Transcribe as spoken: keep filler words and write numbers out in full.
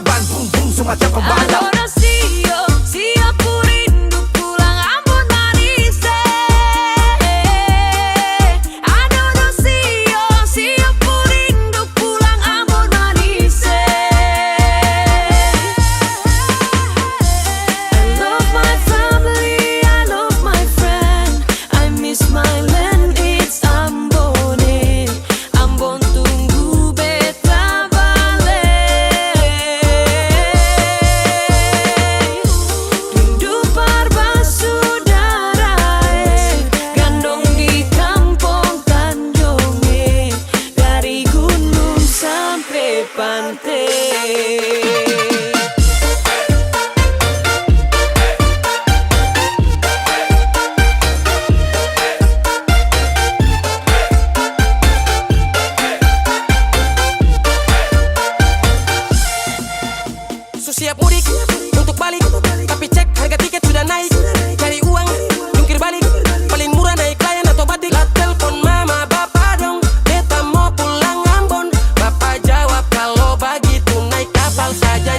Ban bung bung semacam pembalap. Adoración, siap ku rindu pulang Ambon manis, eh. Adoración, siap ku rindu pulang Ambon manis, eh. I love my family, I love my friend. I miss my land, it's Ambon, eh. Ambon tunggu beta bale. Rindu par basudara, eh. Gandong di kampung Tanjung, eh. Dari gunung sampe pante. Su siap mudik untuk balik, tapi cek harga tiket sudah naik. Cari uang, jungkir balik, paling murah naik Lion atau Batik. La telpon mama bapa dong, beta mo pulang Ambon. Bapa jawab kalo bagitu naik kapal saja.